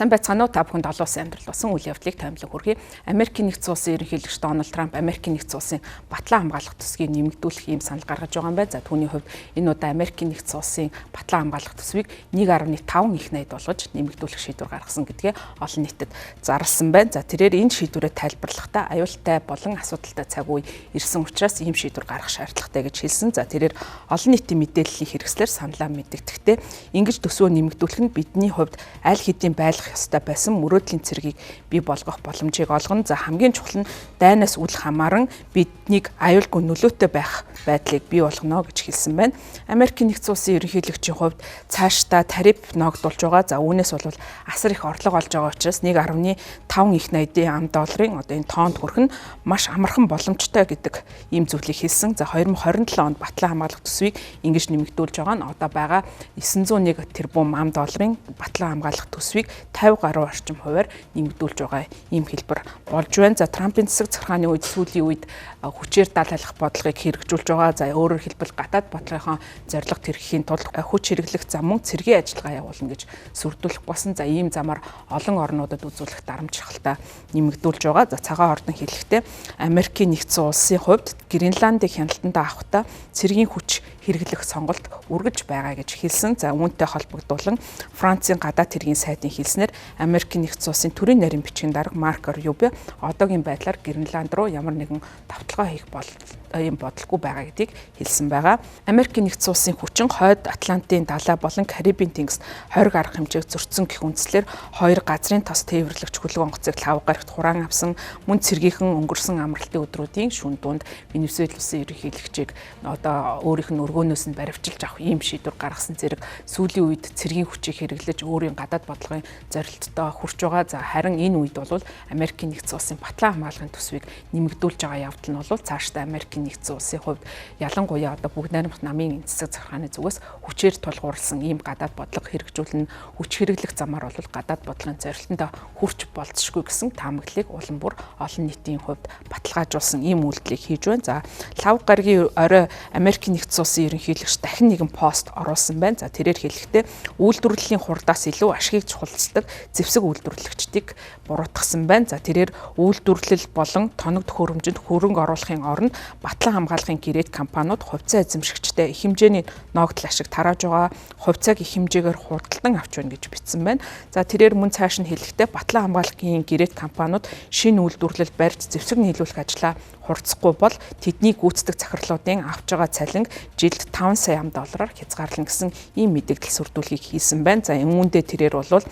Сайн байцгаана уу, та бүхэнд олон улсын амьдрал болсон үйл явдлыг томилон хүргэе. Америкийн нэгдсэн улсын ерөнхийлөгч Дональд Трамп Америкийн нэгдсэн улсын батлан хамгаалах төсвийг нэмэгдүүлэх ийм санал гаргаж байгаа юм байна. За, түүний хувьд энэ удаа Америкийн нэгдсэн улсын батлан хамгаалах төсвийг 1.5 их найд болгож нэмэгдүүлэх шийдвэр гаргасан гэдгээ олон нийтэд зарласан байна. За, тэрээр энэ шийдвэрээ тайлбарлахдаа аюултай болон асуудалтай цаг үе ирсэн учраас ийм шийдвэр гаргах шаардлагатай гэж хэлсэн. За, тэрээр олон нийтийн мэдээллийн хэрэгслээр саналаа мэдэгдэхдээ ингэж төсвөө нэмэгдүүлэх нь бидний хувьд аль хэдийн байлгах ёстой байсан мөрөөдлийн цэргийг бий болгох боломжийг олгоно. За, хамгийн чухал нь дайнаас үл хамааран биднийг аюулгүй нөлөөтэй байх байдлыг бий болгоно гэж хэлсэн байна. Америкийн нэгдсэн улсын ерөнхийлөгчийн хувьд цаашдаа тариф ногдуулж байгаа. За, үүнээс бол асар их орлого олж байгаа учраас 1.5 их найдын ам долларын одоо энэ тоонд хүрэх нь маш амархан боломжтой гэдэг ийм зүйлийг хэлсэн. За, 2027 онд батлан хамгаалах төсвийг ингэж нэмэгдүүлж байгаа нь одоо байгаа 901 тэрбум ам долларын батлан хамгаалах төсвийг 50 гаруй орчим хувиар нэмэгдүүлж байгаа ийм хэлбэр болж байна. За, Трампын засаг захиргааны үед сүүлийн үед хүчээр далайлах бодлогыг хэрэгжүүлж байгаа. За, өөрөөр хэлбэл гадаад бодлогынхоо зорилго тэрхэхийн тулд хүч хэрэглэх зам мөн цэргийн ажиллагаа явуулна гэж сүрдүүлэх болсон. За, ийм замаар олон орнуудад үзүүлэх дарамт шахалтаа нэмэгдүүлж байгаа. За, Цагаан ордон хэлэхдээ Америкийн нэгдсэн улсын хувьд Гренландыг хяналтандаа авахдаа цэргийн хүч хэрэглэх сонголт үргэлж байгаа гэж хэлсэн. За, үүнтэй холбогдуулан Францын гадаад хэргийн сайдын хэлснээр Америкийн нэгдсэн улсын төрийн нарийн бичгийн дарга Марко Рубио одоогийн байдлаар Гренланд руу ямар нэгэн давталгаа хийх бол ийм бодлогүй байгаа гэдгийг хэлсэн байгаа. Америкийн нэгдсэн улсын хүчин хойд Атлантын далай болон Карибын тэнгист хориг арга хэмжээг зөрчсөн гэх үндслээр хоёр газрын тос тээвэрлэгч хөлөг онгоцыг лав гарагт хураан авсан, мөн цэргийнхэн өнгөрсөн амралтын өдрүүдийн шүн дунд Венесуэл улсын ерөнхийлөгчийг одоо өөрийнх нь өргөөнөөс нь баривчилж авах ийм шийдвэр гаргасан зэрэг сүүлийн үед цэргийн хүчийг хэрэглэж өөрийн гадаад бодлогын зорилттой хүрч байгаа. За, харин энэ үед бол Америкийн нэгдсэн улсын батлан хамгаалахын төсвийг нэмэгдүүлж байгаа явдал нь бол цаашдаа Америкийн нэгдсэн улсын хувьд ялангуяа одоо бүгд найрамдах намын засаг захиргааны зүгээс хүчээр тулгуурласан ийм гадаад бодлого хэрэгжүүлнэ, хүч хэрэглэх замаар бол гадаад бодлогын зорилтонд хүрч болзошгүй гэсэн таамаглалыг улам бүр олон нийтийн хувьд баталгаажуулсан ийм үйлдэлийг хийж байна. За, лав гарагийн орой Америкийн нэгдсэн улсын ерөнхийлөгч дахин нэгэн пост оруулсан байна. За, тэрээр хэлэхдээ үйлдвэрлэлийн хурдаас илүү ашгийг чухалчилдаг зэвсэг үйлдвэрлэгчдийг буруутгасан байна. За, тэрээр үйлдвэрлэл болон тоног төхөөрөмжөнд хөрөнгө оруулахын оронд батлан хамгаалахын гэрээт компаниуд хувьцаа эзэмшигчтэй их хэмжээний ногдол ашиг тарааж байгаа, хувьцааг их хэмжээгээр худалдан авч байна гэж бичсэн байна. За, тэрээр мөн цааш нь хэлэхдээ батлан хамгаалахын гэрээт компаниуд шинэ үйлдвэрлэл барьж зэвсэг нийлүүлэх ажлаа хурдсахгүй бол тэдний гүйцэтгэх захирлуудын авч байгаа цалинг жилд 5 сая ам доллараар хязгаарлана гэсэн ийм мэдээлэл сүрдүүлгийг хийсэн байна. За, үүндээ тэрээр бол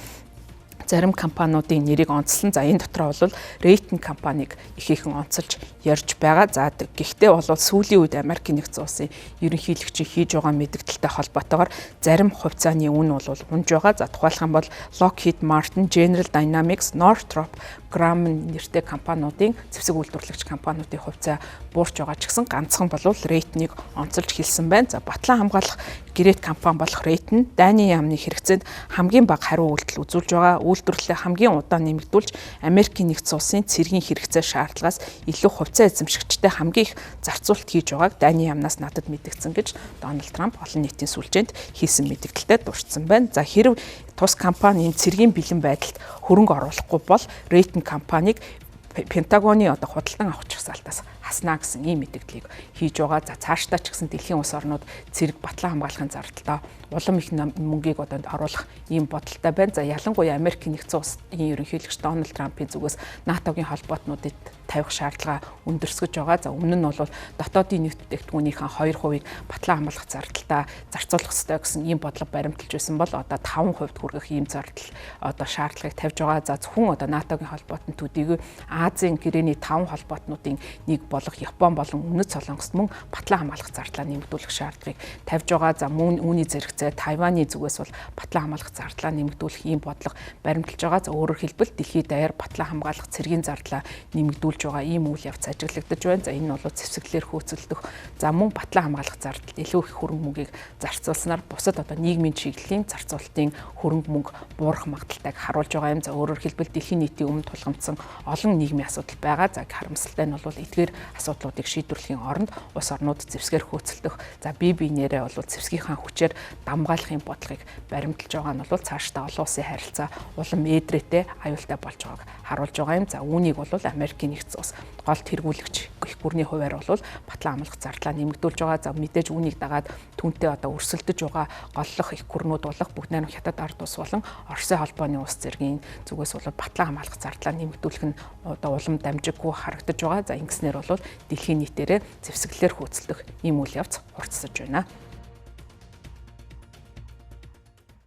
зарим компаниудын нэрийг онцлон, за, энэ дотор бол Raytheon компанийг ихээхэн онцолж ярьж байгаа. За, гэхдээ бол сүүлийн үед Америкийн нэгдсэн улсын ерөнхийлөгчийн хийж байгаа мэдээлэлтэй холбоотойгоор зарим хувьцааны үн бол унж байгаа. За, тухайлах юм бол Lockheed Martin, General Dynamics, Northrop Grumman нэртэй компаниудын, зэвсэг үйлдвэрлэгч компаниудын хувьцаа буурч байгаа ч гэсэн ганцхан бол Raytheon-ыг онцолж хэлсэн байна. За, батлан хамгаалах гэрээт компани болох Raytheon дайны яамны хэрэгцээнд хамгийн бага хариу үйлдэл үзүүлж байгаа, үйлдвэрлэлээ хамгийн удаан нэмэгдүүлж Америкийн нэгдсэн улсын цэргийн хэрэгцээ шаардлагаас илүү хувьцаа эзэмшигчтэй хамгийн их зарцуулалт хийж байгааг дайны яамнаас надад мэдэгдсэн гэж Дональд Трамп олон нийтийн сүлжээнд хийсэн мэдээлэлтэй дурдсан байна. За, хэрв тус компани энэ цэргийн бэлэн байдалд хөрөнгө оруулахгүй бол Raytheon компанийг Пентагоны одоо худалдан авах жагсаалтаас хаснаа гэсэн ийм мэдээллийг хийж байгаа. За, цаашдаа ч гэсэн дэлхийн улс орнууд цэрэг батлан хамгаалахын зардалдаа улам их мөнгийг одоо оруулах ийм бодолтой байна. За, ялангуяа Америкийн нэгдсэн улсын ерөнхийлөгч Дональд Трампын зүгээс НАТОгийн холбоотнуудыг тавих шаардлага өндөрсгөж байгаа. За, өмнө нь бол дотоодын нийт бүтээгдэхүүнийхээ 2%-ийг батлан хамгаалах зардалдаа зарцуулах ёстой гэсэн ийм бодлого баримталж байсан бол одоо 5% хүргэх ийм зардал одоо шаардлагыг тавьж байгаа. За, зөвхөн одоо НАТОгийн холбоотон төдийгүй Азийн гэрээний 5 холбоотнуудын нэг болох Япон болон Өмнөд Солонгост мөн батлан хамгаалах зардлаа нэмэгдүүлэх шаардлагыг тавьж байгаа. За, мөн үүний зэрэгцээ Тайваны зүгээс бол батлан хамгаалах зардлаа нэмэгдүүлэх ийм бодлого баримталж байгаа. За, өөрөөр хэлбэл дэлхийд даяар батлан хамгаалах цэргийн зардлаа нэмэгдүүлж байгаа ийм үйл явц ажиглагдаж байна. За, энэ нь бол зэвсэглэлээр хөөцөлдөх, за, мөн батлан хамгаалах зардалд илүү их хөрөнгө мөнгийг зарцуулснаар бусад одоо нийгмийн чиглэлийн зарцуулалтын хөрөнгө мөнгө буурах магадлалтайг харуулж байгаа юм. За, өөрөөр хэлбэл дэлхийн нийтийн өмнө тулгамдсан олон нийгмийн асуудал байгаа. За, харамсалтай нь бол эдгээр асуудлуудыг шийдвэрлэхийн оронд улс орнууд зэвсгээр хөөцөлдөх, за бие биенээрээ бол зэвсгийнхаа хүчээр дамгаалахын бодлогыг баримталж байгаа нь бол цаашдаа олон улсын харилцаа улам ээдрээтэй, аюултай болж байгааг харуулж байгаа юм. За, үүнийг бол Америкийн нэгдсэн улс гол тэргүүлэгч эх гүрний хувиар бол батлан амлах зардлаа нэмэгдүүлж байгаа. За, мэдээж үүнийг дагаад түүнтэй одоо өрсөлдөж байгаа голлох эх гүрнүүд болох Бүгд найрамдах Хятад ард улс болон Оросын холбооны улс зэргийн зүгээс бол батлан хамгаалах зардлаа нэмэгдүүлэх нь одоо улам дамжиггүй харагдаж байгаа. За, ингэснээр бол дэлхийн нийтээрээ зэвсэглэлээр хөөцөлдөх ийм үйл явц хурцсаж байна.